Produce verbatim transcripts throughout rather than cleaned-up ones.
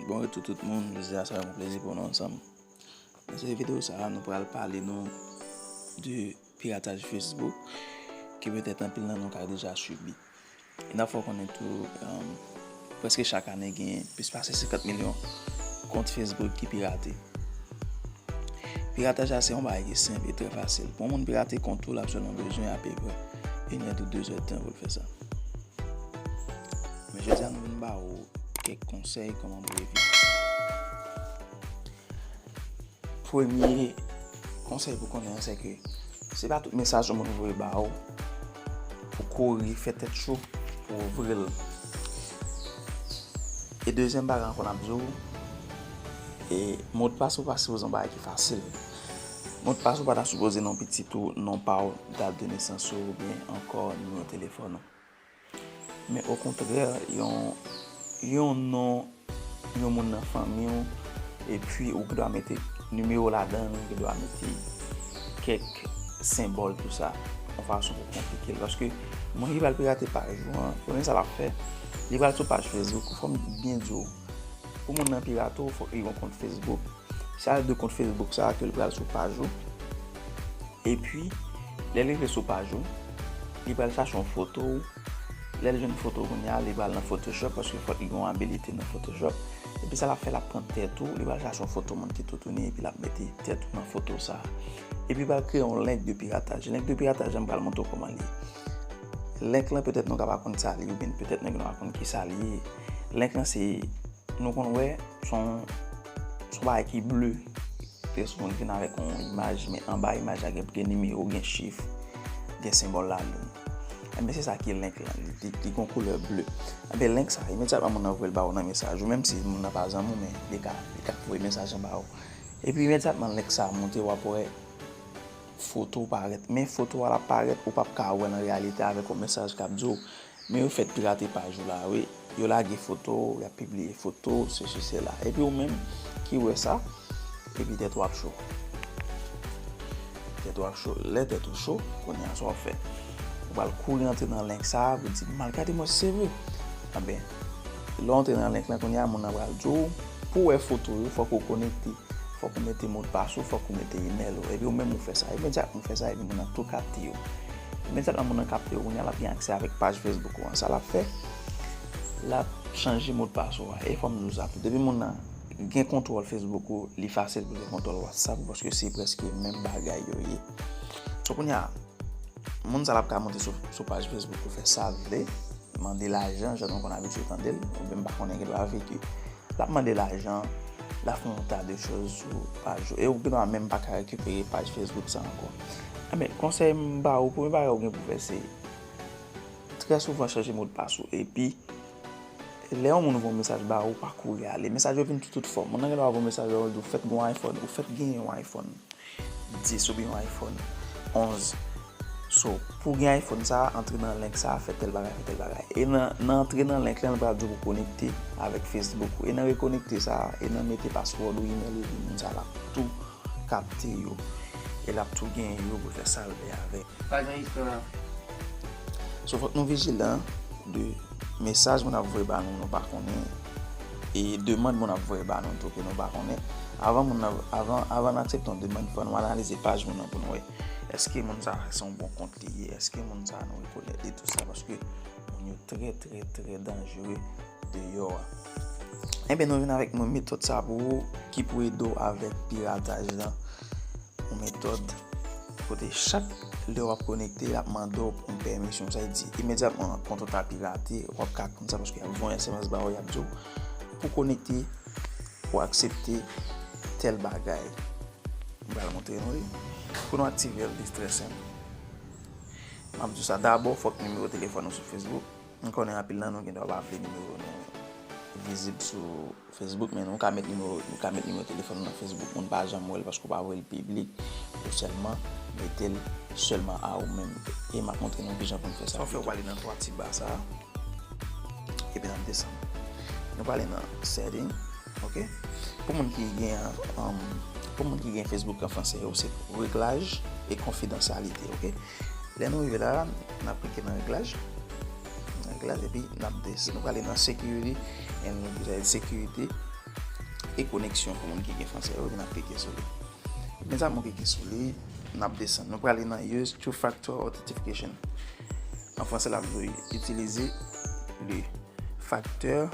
Bon retou tout moun, jodi a sa yon plezi pou nou ansanm. Nan seri videyo sa a, nou pral pale nou de pirataj Facebook, ke petèt anpil nan nou ka deja sibi. E n ap fè w konnen tou, um, prèske chak ane gen plis pase senkant milyon kont Facebook ki pirate. Pirataj la se yon bagay ki senp e trè fasil. Pou yon moun pirate kont ou, l ap sèlman bezwen apeprè inè tou dezè tan pou l fè sa. Men jodi a nou vin ba ou kèk konsèy kòman pou evite sa. Premye konsèy pou konnen an se ke se pa tout mesaj yon moun voye ba ou pou kouri fè tèt cho pou ouvri l. E dezyèm bagay ankò n ap di w, e modpas ou pa sipoze yon bagay ki fasil. Modpas ou pa ta sipoze non pitit ou, non pa w, dat de nesans ou oubyen ankò nimewo telefòn ou. Men okontrè, yon, yon non yon moun nan fanmi w, epi ou gendwa mete nimewo ladan l, ou gendwa mete kèk senbòl tou sa, yon fason pou konplike l. Paske moun ki pral pirate paj ou an, premye sa l ap fè, li pral sou paj Facebook ou, fò m byen di w, pou moun nan pirate w, fòk li gen yon kont Facebook. Se avèk de kont Facebook sa a ke l pral sou paj ou. Epi, lè l rive sou paj ou, li pral chache yon foto w. Lè l jwenn foto w kounye a, li pral nan Photoshop, paske fòk li gen yon abilite nan Photoshop. Epi sa l ap fè, l ap pran tèt ou, li pral chache yon foto moun ki toutouni, epi l ap mete tèt ou nan foto sa a. Epi l pral kreye yon link de pirataj. Link de pirataj la, m pral montre w kòman li ye. Link lan, petèt nou ka pa konn sa li ye, oubyen petèt nèg nou pa konn ki sa li ye. Link lan, se, nou konn wè, se yon, se yon bagay ki ble. Trè souvan, li vin avèk yon imaj, men anba imaj la gen, gen nimewo, gen chif, gen senbòl lalin. Enben, se sa ki link lan, li, li, li gen yon koulè ble. Enben, link sa, imedyatman moun nan voye l ba ou nan mesaj ou, menm si moun nan pa zanmi w, men li ka, li ka voye mesaj lan ba ou. Epi, imedyatman link sa monte, w ap wè foto w parèt. Men foto a l ap parèt, ou p ap ka wè l an reyalite avèk yon mesaj k ap di w, men yo fèk pirate paj ou la, wi. Yo lage foto w, y ap pibliye foto w, sesi, sela. Epi ou menm ki wè sa, epi tèt ou ap cho. Tèt ou ap cho. Lè tèt ou cho, kounye a sa w ap fè? Ou pral kouri antre nan link sa a pou di, "M al gade m wè si se vre." Anben, lè w antre nan link lan, kounye a moun nan pral di w, pou w wè foto yo, fòk ou konekte. Fòk ou mete modpas ou, fòk ou mete imèl ou. Epi ou menm ou fè sa. Imedyatman ou fè sa, epi moun nan tou kapte yo. Imedyatman moun nan kapte yo, kounye a l ap gen aksè avèk paj Facebook ou an. Sa l ap fè, l ap chanje modpas ou a. E fò m di w sa tou. Depi moun nan gen kontwòl Facebook ou, li fasil pou l gen kontwòl WhatsApp ou, paske se prèske menm bagay yo ye. So kounye a, moun sa l ap ka monte sou, sou paj Facebook ou, fè sa l vle, mande lajan, jan nou konn abitye tande l, oubyen m pa konnen ki lwa veki. L ap mande lajan, l ap fè yon ta de choz sou paj ou. E ou gendwa menm pa ka rekipere paj Facebook sa ankò. Enben, konsèy m ba ou, premye bagay ou gen pou fè se, trè souvan chanje modpas ou. Epi, lè yon moun voye yon mesaj ba ou, pa kouri ale. Mesaj yo vin sou tout fòm. Moun nan gendwa voye yon mesaj ba ou, di w fèk gen yon iPhone, ou fèk genyen yon iPhone dis oubyen yon iPhone onz. So, pou w gen iPhone sa, antre nan link sa, fè tèl bagay, fè tèl bagay. E nan, nan antre nan link lan, l pral di w pou konekte avèk Facebook ou. E nan rekonekte sa, e nan mete password ou, email ou, moun sa l ap tou kapte yo. E l ap tou genyen yo pou fè sa l vle avè. Pa gen istwa. So, fòk nou vijilan de mesaj moun ap voye ba nou, nou pa konnen, e demann moun ap voye ba nou tou ke nou pa konnen. Avan moun nan, avan, avan n aksepte yon demann, fò nou analize paj moun nan pou nou wè èske moun sa se yon bon kont li ye, èske moun sa nou rekonèt li, tou sa, paske moun yo trè, trè, trè danjere deyò a. Enben, nou vin avèk yon metòd sa pou ou ki pou ede w avèk pirataj lan. Yon metòd kote chak lè w ap konekte, l ap mande w pou yon pèmisyon. Sa vle di, imedyatman kont ou ta pirate, w ap ka konn sa paske y ap voye yon S M S ba ou, y ap di w pou konekte, pou aksepte tèl bagay. M pral montre nou li. Pou nou aktive l, li trè senp. M ap di w sa, dabò, fòk nimewo telefòn ou sou Facebook. M konnen anpil nan nou gendwa pa vle nimewo nou vizib sou Facebook, men nou ka met nimewo, nou ka met nimewo telefòn nou nan Facebook, moun pa janm wè l paske w pa voye l piblik, ou sèlman mete l sèlman a ou menm. E m ap montre nou kijan pou n fè sa. Sa w fè, ou prale nan twa ti ba sa a, epi n ap desann. Nou prale nan setting, ok? Pou moun ki gen, um, pou moun ki gen Facebook an fransè yo, se reglaj e konfidansyalite, ok? Lè nou rive la, n ap klike nan reglaj. Nan reglaj, epi n ap desann. Nou prale nan security and, sekirite. e koneksyon pou moun ki gen franse yo, epi n ap klike sou li. Imedyatman w klike sou li, n ap desann. Nou prale nan Use Two Factor Authentication. An franse, l ap di w itilize le facteur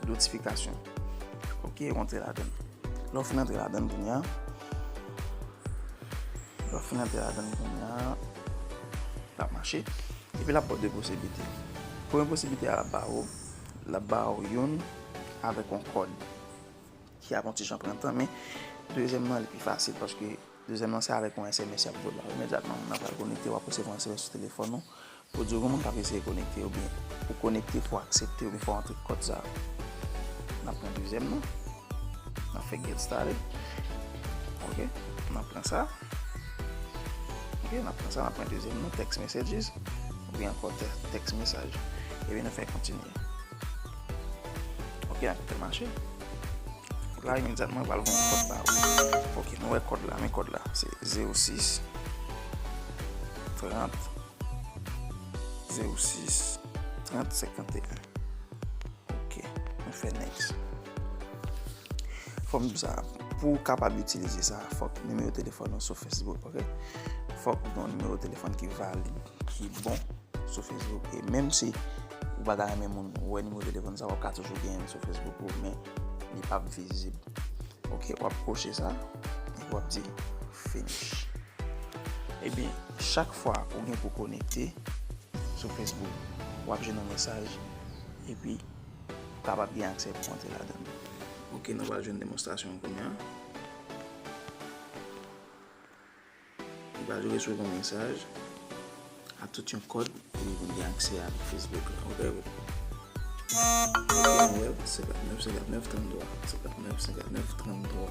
d'authentification. Ok, w antre ladan l. Lè w fin antre ladan l kounye a, lè w fin antre ladan l kounye a, l ap mache. Epi l ap ba w de posiblite. Premye posiblite a l ap ba w, l ap ba w youn avèk yon kòd ki ap yon ti jan pran tan, men dezyèm nan li pi fasil paske dezyèm nan se avèk yon S M S y ap voye ba w. Imedyatman moun nan pral konekte, w ap resevwa yon S M S sou telefòn ou pou di w gen moun k ap eseye konekte oubyen pou konekte fò w aksepte oubyen fò w antre kòd sa a. N ap pran dezyèm nan. N ap fè get started. Ok. N ap pran sa. Ok, n ap pran sa, n ap pran dezyèm nan, text messages, oubyen ankò te- text message. Epi nou fè kontinye. Ok, n ap kite l mache. La, imedyatman, pral voye yon kòd ba ou. Ok, nou wè kòd la, men kòd la, se zewo sis, trant, zewo sis, trant, senkanteyen. Ok, nou fè next. Fò m di w sa, pou w kapab itilize sa, fòk nimewo telefòn ou sou Facebook, ok? Fòk ou gen yon nimewo telefòn ki valid, ki bon sou Facebook. E menm si ou pa ta renmen moun wè nimewo telefòn sa, w ap ka toujou genyen l sou Facebook ou, men li p ap vizib. Ok, w ap koche sa, epi w ap di finish. Ebyen, chak fwa ou gen pou konekte sou Facebook, w ap jwenn yon mesaj, epi ou kapab gen aksè pou antre ladan l. Ok, nou pral jwenn demonstrasyon an kounye a. Ou pral resevwa yon mesaj ak tout yon kòd pou nou gen aksè ak Facebook la. Ok, ok, nou wè senkant nèf, senkant nèf, tranntwa, senkant nèf, senkant nèf, tranntwa.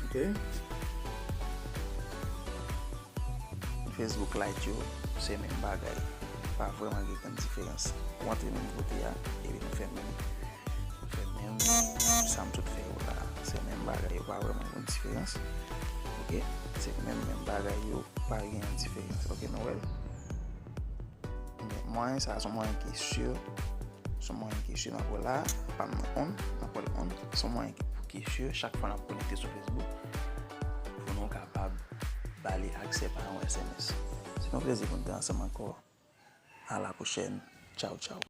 Ok. Facebook Lite yo se menm bagay. Pa vrèman gen grann diferans. Ou antre menm kote a, epi nou fè menm, nou fè menm sa m sot fè yo la. Se menm bagay, yo pa vrèman gen diferans. Ok? Se menm, menm bagay yo, pa gen diferans. Ok, nou wè l? Men mwayen sa, se yon mwayen ki si. Se yon mwayen ki si, n ap wè la, pa m nan on, n ap wè l on. Se yon mwayen ki, ki si, chak fwa n ap konekte sou Facebook, pou nou kapab ba li aksè pa yon S M S. Se yon plezi pou n te ansanm ankò. A la pwochèn. Tchaw, tchaw.